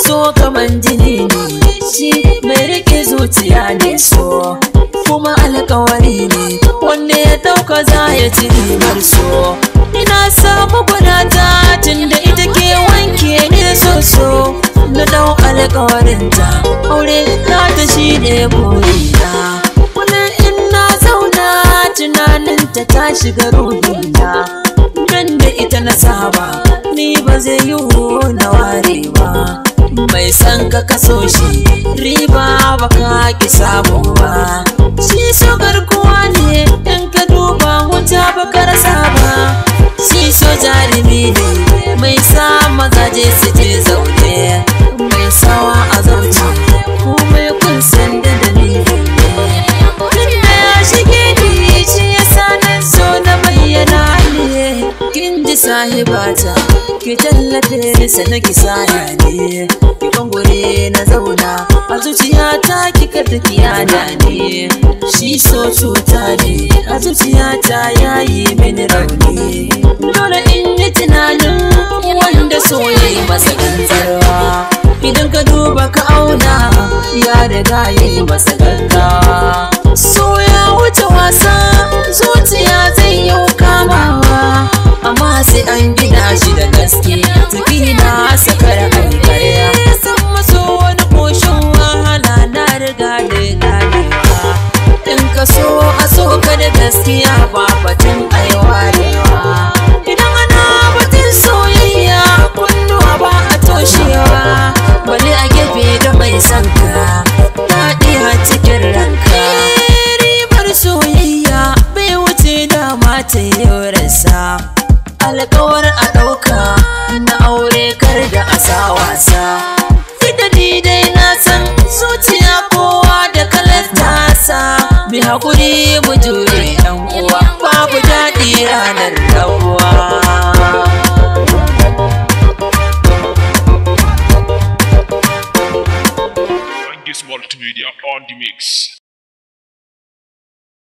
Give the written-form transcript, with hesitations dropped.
So kaman jini ne, shi mai rike zuciya ne so. Kuma alkawari ne, wanda ya dauka za ya ci ribar so. Ina samu gwanata tunda ita ke wanke ni da soso. Na dau alkawarinta, aure na ta shi ne burina. Kullum in na zauna tunaninta ta shiga ruhina. Nan da ita na saba, ni ba zai yiwu na ware ba. Mai san ka kaso shi, riba ba ka ki samu ba. Shi so garkuwa ne, in ka duba wuta ba ka rasa ba. Shi so jarumi ne, mai sa mazaje su je zaune. Mai sawa a zauce, komai kun san da dalili ne. Tunda ya shige ni, shi ya sa na so na bayyana ne. Kin ji sahibata, ki tallafe ni sana ki saya ne. Ki bangure na zauna, a zuciyata kika tafiya da ne. Shi so cuta ne, a zuciyata yayi mini rauni. Dole in yi tunanin wanda so yayi masa gantarwa. Idan ka duba ka auna, ya riga yayi masa gaggawa. So ya wuce wasa, zuciya zai yi kamawa. Amma sai an gina shi da gaske, tafi na sakar alkarya. San maso wani koshin wahala na riga da ganewa. In ka so a so ka da gaskiya ba batun aiwarewa. Idan ana batun soyayya kunnuwa ba a toshewa. Bari a gefe da mai son ka, daɗi a cikin ranka. Ribar soyayya bai wuce dama ta yi. Alkawar a ɗauka na aure kar da a sa wasa. Duk ni dai na san zuciya kowa da kalar tasa. Mi haƙuri mu jure ɗan uwa, babu daɗi ranar rabuwa. Rangis Multimedia on the mix.